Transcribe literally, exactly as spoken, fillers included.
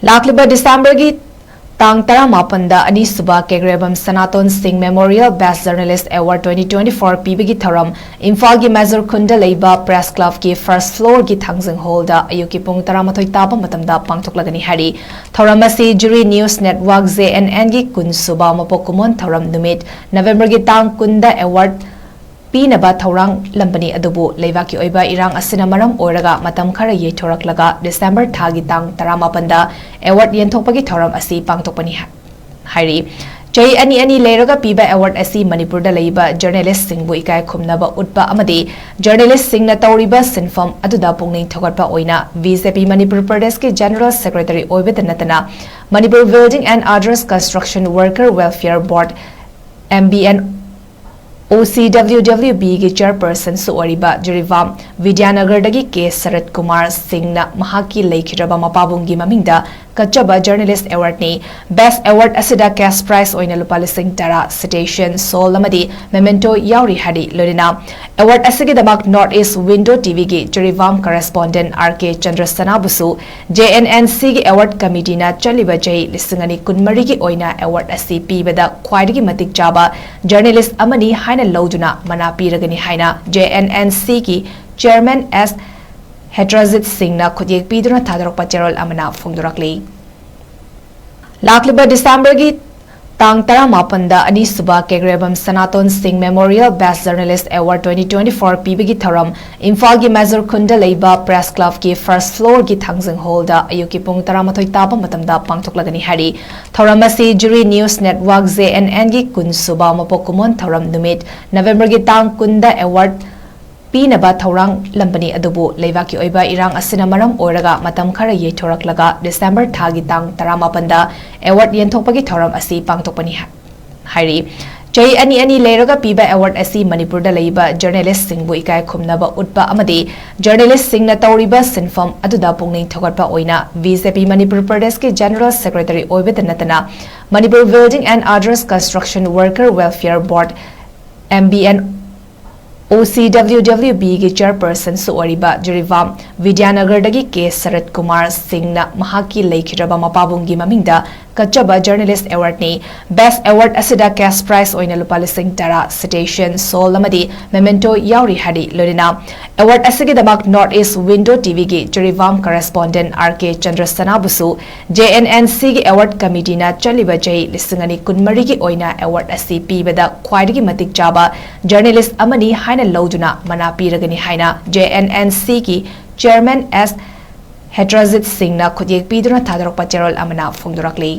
ꯂꯥꯛꯂꯤꯕ ꯗꯤꯁꯦꯝꯕꯔꯒꯤ ꯇꯥꯡ ꯇꯔꯥꯃꯥꯄꯟꯗ ꯑꯅꯤꯁꯨꯕ ꯀꯦꯒ꯭ꯔꯦꯕꯝ ꯁꯅꯥꯇꯣꯟ ꯁꯤꯡ Memorial Best Journalist Award twenty twenty-four ꯄꯤꯕꯒꯤ ꯊꯧꯔꯝ ꯏꯝꯐꯥꯜꯒꯤ ꯃꯦꯖꯣꯔ ꯈꯨꯟꯗ ꯂꯩꯕ ꯄ꯭ꯔꯦꯁ ꯀ꯭ꯂꯕꯀꯤ ꯐꯥꯔꯁ ꯐ꯭ꯂꯣꯔꯒꯤ ꯊꯥꯡꯖꯤꯡ ꯍꯣꯜꯗ ꯑꯌꯨꯛꯀꯤ ꯄꯨꯡ ꯇꯔꯥꯃꯥꯊꯣꯏ ꯇꯥꯕ ꯃꯇꯝꯗ ꯄꯥꯡꯊꯣꯛꯂꯒꯅꯤ ꯍꯥꯏꯔꯤ꯫ ꯊꯧꯔꯝ ꯑꯁꯤ jury news network, J N N ꯒꯤ ꯀꯨꯟꯁꯨꯕ ꯃꯄꯣꯛ ꯀꯨꯝꯑꯣꯟ ꯊꯧꯔꯝ ꯅꯨꯃꯤꯠ ꯅꯕꯦꯝꯕꯔꯒꯤ ꯇꯥꯡ ꯀꯨꯟꯗ ꯑꯦꯋꯥꯔꯗ ꯄꯤꯅꯕ ꯊꯧꯔꯥꯡ ꯂꯝꯕꯅꯤ, ꯑꯗꯨꯕꯨ ꯂꯩꯕꯥꯛꯀꯤ ꯑꯣꯏꯕ ꯏꯔꯥꯡ ꯑꯁꯤꯅ ꯃꯔꯝ ꯑꯣꯏꯔꯒ ꯃꯇꯝ ꯈꯔ ꯌꯩꯊꯣꯔꯛꯂꯒ ꯗꯤꯁꯦꯝꯕꯔ ꯊꯥꯒꯤ ꯇꯥꯡ ꯇꯔꯥꯃꯥꯄꯟꯗ ꯑꯦꯋꯥꯔꯗ ꯌꯦꯟꯊꯣꯛꯄꯒꯤ ꯊꯧꯔꯝ ꯑꯁꯤ ꯄꯥꯡꯊꯣꯛꯄꯅꯤ ꯍꯥꯏ-, ꯍꯥꯏꯔꯤ꯫ ꯆꯍꯤ ꯑꯅꯤ ꯑꯅꯤ ꯂꯩꯔꯒ ꯄꯤꯕ ꯑꯦꯋꯥꯔꯗ ꯑꯁꯤ ꯃꯅꯤꯄꯨꯔꯗ ꯂꯩꯕ ꯖꯔꯅꯦꯂꯤꯁꯁꯤꯡꯕꯨ ꯏꯀꯥꯏ ꯈꯨꯝꯅꯕ ꯎꯠꯄ ꯑꯃꯗꯤ ꯖꯔꯅꯦꯂꯤꯁꯁꯤꯡꯅ ꯇꯧꯔꯤꯕ ꯁꯤꯟꯐꯝ ꯑꯗꯨꯗ ꯄꯨꯛꯅꯤꯡ ꯊꯧꯒꯠꯄ ꯑꯣꯏꯅ B J P ꯃꯅꯤꯄꯨꯔ ꯄ꯭ꯔꯗꯦꯁꯀꯤ ꯖꯦꯅꯔꯦꯜ ꯁꯦꯀ꯭ꯔꯦꯇꯔꯤ ꯑꯣꯏꯕꯇ ꯅꯠꯇꯅ Manipur Building and Others Construction Worker Welfare Board, M B N O C W W B ꯒꯤ ꯆꯤꯌꯔꯄꯔꯁꯟꯁꯨ ꯑꯣꯏꯔꯤꯕ ꯖꯤꯔꯤꯕꯥꯝ ꯕꯤꯗ꯭ꯌꯥꯅꯒꯔꯗꯒꯤ ꯀꯦ ꯁꯔꯠ ꯀꯨꯃꯥꯔ ꯁꯤꯡꯅ ꯃꯍꯥꯛꯀꯤ ꯂꯩꯈꯤꯗ꯭ꯔꯕ ꯃꯄꯥꯕꯨꯡꯒꯤ ꯃꯃꯤꯡꯗ ꯀꯠꯆꯕ ꯖꯔꯅꯦꯂꯤꯁ ꯑꯦꯋꯥꯔꯗꯅꯤ꯫ ꯕꯦꯁ ꯑꯦꯋꯥꯔꯗ ꯑꯁꯤꯗ ꯀꯦꯁ ꯄ꯭ꯔꯥꯏꯖ ꯑꯣꯏꯅ ꯂꯨꯄꯥ ꯂꯤꯁꯤꯡ ꯇꯔꯥ, ꯁꯤꯇꯦꯁꯟ, ꯁꯣꯜ ꯑꯃꯗꯤ ꯃꯦꯃꯦꯟꯇꯣ ꯌꯥꯎꯔꯤ ꯍꯥꯏꯔꯤ꯫ ꯂꯣꯏꯅꯅ ꯑꯦꯋꯥꯔꯗ ꯑꯁꯤꯒꯤꯗꯃꯛ ꯅꯣꯔꯠ ꯏꯁ ꯋꯤꯟꯗꯣ ꯇꯤꯚꯤꯒꯤ ꯖꯤꯔꯤꯕꯥꯝ ꯀꯔꯦꯁꯄꯣꯟꯗꯦꯟꯠ ꯑꯥꯔ ꯀꯦ ꯆꯟꯗ꯭ꯔꯁꯅꯥꯕꯨꯁꯨ J N N C ꯒꯤ ꯑꯦꯋꯥꯔꯗ ꯀꯃꯤꯇꯤꯅ ꯆꯠꯂꯤꯕ ꯆꯍꯤ ꯂꯤꯁꯤꯡ ꯑꯅꯤ ꯀꯨꯟꯃꯔꯤꯒꯤ ꯑꯣꯏꯅ ꯑꯦꯋꯥꯔꯗ ꯑꯁꯤ ꯄꯤꯕꯗ ꯈ꯭ꯋꯥꯏꯗꯒꯤ ꯃꯇꯤꯛ ꯆꯥꯕ ꯖꯔꯅꯦꯂꯤꯁ ꯑꯃꯅꯤ ꯍꯥꯏꯅ ꯂꯧꯗꯨꯅ ꯃꯅꯥ ꯄꯤꯔꯒꯅꯤ ꯍꯥꯏꯅ J N N C ꯒꯤ ꯆꯤꯌꯔꯃꯦꯟ ꯑꯦꯁ ꯍꯦꯇ꯭ꯔꯖꯤꯠ ꯁꯤꯡꯅ ꯈꯨꯠꯌꯦꯛ ꯄꯤꯗꯨꯅ ꯊꯥꯗꯣꯔꯛꯄ ꯆꯦꯔꯣꯜ ꯑꯃꯅ ꯐꯣꯡꯗꯣꯔꯛꯂꯤ꯫ ꯂꯥꯛꯂꯤꯕ ꯗꯤꯁꯦꯝꯕꯔꯒꯤ ꯇꯥꯡ ꯇꯔꯥꯃꯥꯄꯟꯗ ꯑꯅꯤꯁꯨꯕ ꯀꯦꯒ꯭ꯔꯦꯕꯝ ꯁꯅꯥꯇꯣꯟ ꯁꯤꯡ Memorial Best Journalist Award twenty twenty-four ꯄꯤꯕꯒꯤ ꯊꯧꯔꯝ ꯏꯝꯐꯥꯜꯒꯤ ꯃꯦꯖꯣꯔ ꯈꯨꯟꯗ ꯂꯩꯕ ꯄ꯭ꯔꯦꯁ ꯀ꯭ꯂꯕꯀꯤ ꯐꯥꯔꯁ ꯐ꯭ꯂꯣꯔꯒꯤ ꯊꯥꯡꯖꯤꯡ ꯍꯣꯜꯗ ꯑꯌꯨꯛꯀꯤ ꯄꯨꯡ ꯇꯔꯥꯃꯥꯊꯣꯏ ꯇꯥꯕ ꯃꯇꯝꯗ ꯄꯥꯡꯊꯣꯛꯂꯒꯅꯤ ꯍꯥꯏꯔꯤ꯫ ꯊꯧꯔꯝ ꯑꯁꯤ jury news network, J N N ꯒꯤ ꯀꯨꯟꯁꯨꯕ ꯃꯄꯣꯛ ꯀꯨꯝꯑꯣꯟ ꯊꯧꯔꯝ ꯅꯨꯃꯤꯠ ꯅꯕꯦꯝꯕꯔꯒꯤ ꯇꯥꯡ ꯀꯨꯟꯗ ꯑꯦꯋꯥꯔꯗ ꯄꯤꯅꯕ ꯊꯧꯔꯥꯡ ꯂꯝꯕꯅꯤ, ꯑꯗꯨꯕꯨ ꯂꯩꯕꯥꯛꯀꯤ ꯑꯣꯏꯕ ꯏꯔꯥꯡ ꯑꯁꯤꯅ ꯃꯔꯝ ꯑꯣꯏꯔꯒ ꯃꯇꯝ ꯈꯔ ꯌꯩꯊꯣꯔꯛꯂꯒ ꯗꯤꯁꯦꯝꯕꯔ ꯊꯥꯒꯤ ꯇꯥꯡ ꯇꯔꯥꯃꯥꯄꯟꯗ ꯑꯦꯋꯥꯔꯗ ꯌꯦꯟꯊꯣꯛꯄꯒꯤ ꯊꯧꯔꯝ ꯑꯁꯤ ꯄꯥꯡꯊꯣꯛꯄꯅꯤ ꯍꯥꯏ-, ꯍꯥꯏꯔꯤ꯫ ꯆꯍꯤ ꯑꯅꯤ ꯑꯅꯤ ꯂꯩꯔꯒ ꯄꯤꯕ ꯑꯦꯋꯥꯔꯗ ꯑꯁꯤ ꯃꯅꯤꯄꯨꯔꯗ ꯂꯩꯕ ꯖꯔꯅꯦꯂꯤꯁꯁꯤꯡꯕꯨ ꯏꯀꯥꯏ ꯈꯨꯝꯅꯕ ꯎꯠꯄ ꯑꯃꯗꯤ ꯖꯔꯅꯦꯂꯤꯁꯁꯤꯡꯅ ꯇꯧꯔꯤꯕ ꯁꯤꯟꯐꯝ ꯑꯗꯨꯗ ꯄꯨꯛꯅꯤꯡ ꯊꯧꯒꯠꯄ ꯑꯣꯏꯅ B J P ꯃꯅꯤꯄꯨꯔ ꯄ꯭ꯔꯗꯦꯁꯀꯤ ꯖꯦꯅꯔꯦꯜ ꯁꯦꯀ꯭ꯔꯦꯇꯔꯤ ꯑꯣꯏꯕꯇ ꯅꯠꯇꯅ Manipur Building and Others Construction Worker Welfare Board, M B N OCWWBꯒꯤ chairpersonꯁꯨ ꯑꯣꯏꯔꯤꯕ ꯖꯤꯔꯤꯕꯥꯝ ꯕꯤꯗ꯭ꯌꯥꯅꯒꯔꯗꯒꯤ ꯀꯦ ꯁꯔꯠ ꯀꯨꯃꯥꯔ ꯁꯤꯡꯅ ꯃꯍꯥꯛꯀꯤ ꯂꯩꯈꯤꯗ꯭ꯔꯕ ꯃꯄꯥꯕꯨꯡꯒꯤ ꯃꯃꯤꯡꯗ ꯀꯠꯆꯕ Journalist Awardꯅꯤ꯫ Best Award ꯑꯁꯤꯗ cash prize ꯑꯣꯏꯅ ꯂꯨꯄꯥ ꯂꯤꯁꯤꯡ ꯇꯔꯥ, citation, shawl ꯑꯃꯗꯤ memento ꯌꯥꯎꯔꯤ ꯍꯥꯏꯔꯤ꯫ ꯂꯣꯏꯅꯅ award ꯑꯁꯤꯒꯤꯗꯃꯛ North East Window TVꯒꯤ Jiribam correspondent RK ꯆꯟꯗ꯭ꯔꯁꯅꯥꯕꯨꯁꯨ JNNCꯒꯤ award committeeꯅ ꯆꯠꯂꯤꯕ ꯆꯍꯤ ꯂꯤꯁꯤꯡ ꯑꯅꯤ ꯀꯨꯟꯃꯔꯤꯒꯤ ꯑꯣꯏꯅ award ꯑꯁꯤ ꯄꯤꯕꯗ ꯈ꯭ꯋꯥꯏꯗꯒꯤ ꯃꯇꯤꯛ ꯆꯥꯕ journalist ꯑꯃꯅꯤ ꯍꯥꯏꯅ ꯂꯧꯗꯨꯅ ꯃꯅꯥ ꯄꯤꯔꯒꯅꯤ ꯍꯥꯏꯅ JNNCꯒꯤ chairman S ꯍꯦꯇ꯭ꯔꯖꯤꯠ ꯁꯤꯡꯅ ꯈꯨꯠꯌꯦꯛ ꯄꯤꯗꯨꯅ ꯊꯥꯗꯣꯔꯛꯄ ꯆꯦꯔꯣꯜ ꯑꯃꯅ ꯐꯣꯡꯗꯣꯔꯛꯂꯤ꯫